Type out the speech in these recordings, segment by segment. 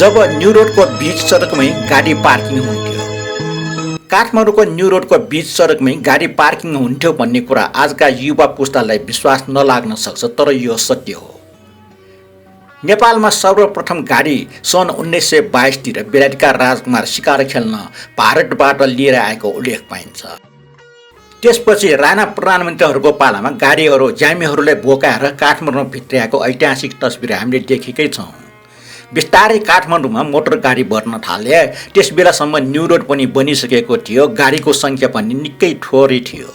जब new रोडको बीच सडकमै गाडी पार्किङ हुन्थ्यो। काठमाडौँको न्यू रोडको बीच सडकमै गाडी पार्किङ हुन्थ्यो भन्ने कुरा आजका युवा पुस्तालाई विश्वास नलाग्न सक्छ, तर यो सत्य हो। नेपालमा सर्वप्रथम गाडी सन् 1922तिर बेलायतका राजकुमार शिकार खेल्न भारतबाट लिएर आएको उल्लेख पाइन्छ। त्यसपछि राणा प्रधानमन्त्रीहरूको पालामा गाडीहरू ज्यामीहरूलाई बोकाएर काठमाडौँ भित्र्याएको ऐतिहासिक तस्बिर हामीले देखेकै छौँ। बिस्तारै काठमाडौँमा मोटर गाडी बढ्न थाले। त्यस बेलासम्म न्यू रोड पनि बनिसकेको थियो, गाडीको सङ्ख्या पनि निकै थोरै थियो।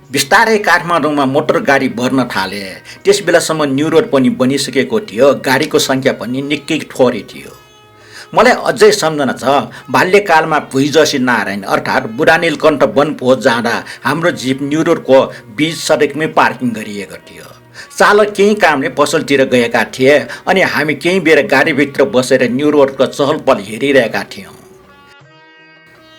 बिस्तारै काठमाडौँमा मोटर गाडी बढ्न थाले। त्यस बेलासम्म न्यू रोड पनि बनिसकेको थियो, गाडीको सङ्ख्या पनि निकै थोरै थियो। मलाई अझै सम्झना छ, बाल्यकालमा भुइँजसी नारायण अर्थात् बुढा नीलकण्ठ वनभोज जाँदा हाम्रो जिप न्यू रोडको बीच सडकमै पार्किङ गरिएको थियो। चालक केही कामले पसलतिर गएका थिए अनि हामी केही बेर गाडीभित्र बसेर न्यू रोडको चहल पहल हेरिरहेका थियौँ।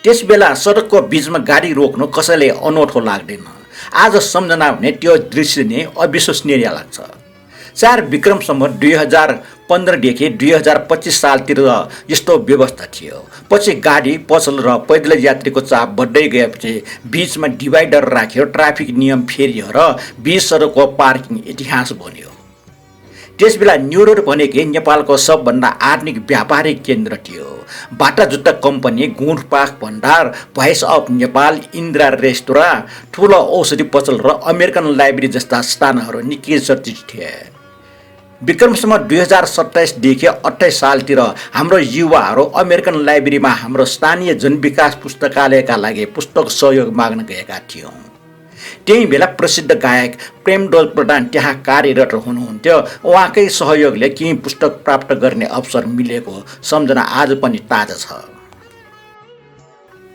त्यस बेला सडकको बीचमा गाडी रोक्नु कसैले अनौठो लाग्दैन। आज सम्झना भने त्यो दृश्य नै अविश्वसनीय लाग्छ। 4 विक्रम सम्वत 2015देखि 2025 सालतिर यस्तो व्यवस्था थियो। पछि गाडी, पसल र पैदल यात्रीको चाप बढ्दै गएपछि बीचमा डिभाइडर राख्यो, ट्राफिक नियम फेरियो र बीच सडकको पार्किङ इतिहास बन्यो। त्यसबेला न्यू रोड भनेकै नेपालको सबभन्दा आधुनिक व्यापारिक केन्द्र थियो। बाटा जुत्ता कम्पनी, गुँडपाख भण्डार, voice of Nepal, Indira restaurant, ठुलो औषधि पसल र अमेरिकन लाइब्रेरी जस्ता स्थानहरू निकै चर्चित थिए। विक्रम सम्वत 2027देखि 28 सालतिर हाम्रो युवाहरू अमेरिकन लाइब्रेरीमा हाम्रो स्थानीय जनविकास पुस्तकालयका लागि पुस्तक सहयोग माग्न गएका थियौँ। त्यही बेला प्रसिद्ध गायक प्रेमडोल प्रधान त्यहाँ कार्यरत हुनुहुन्थ्यो। उहाँकै सहयोगले केही पुस्तक प्राप्त गर्ने अवसर मिलेको सम्झना आज पनि ताजा छ।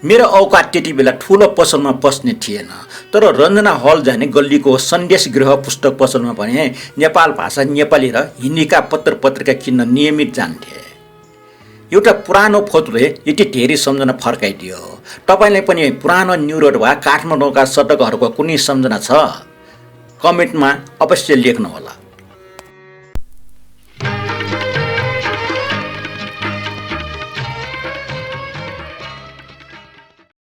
मेरो औकात त्यति बेला ठुलो पसलमा पस्ने थिएन, तर रञ्जना हल जाने गल्लीको सन्देश गृह पुस्तक पसलमा भने नेपाल भाषा, नेपाली र हिन्दीका पत्र पत्रिका किन्न नियमित जान्थे। एउटा पुरानो फोटोले यति धेरै सम्झना फर्काइदियो। तपाईँलाई पनि पुरानो न्यू रोड वा काठमाडौँका सडकहरूको कुनै सम्झना छ? कमेन्टमा अवश्य लेख्नुहोला।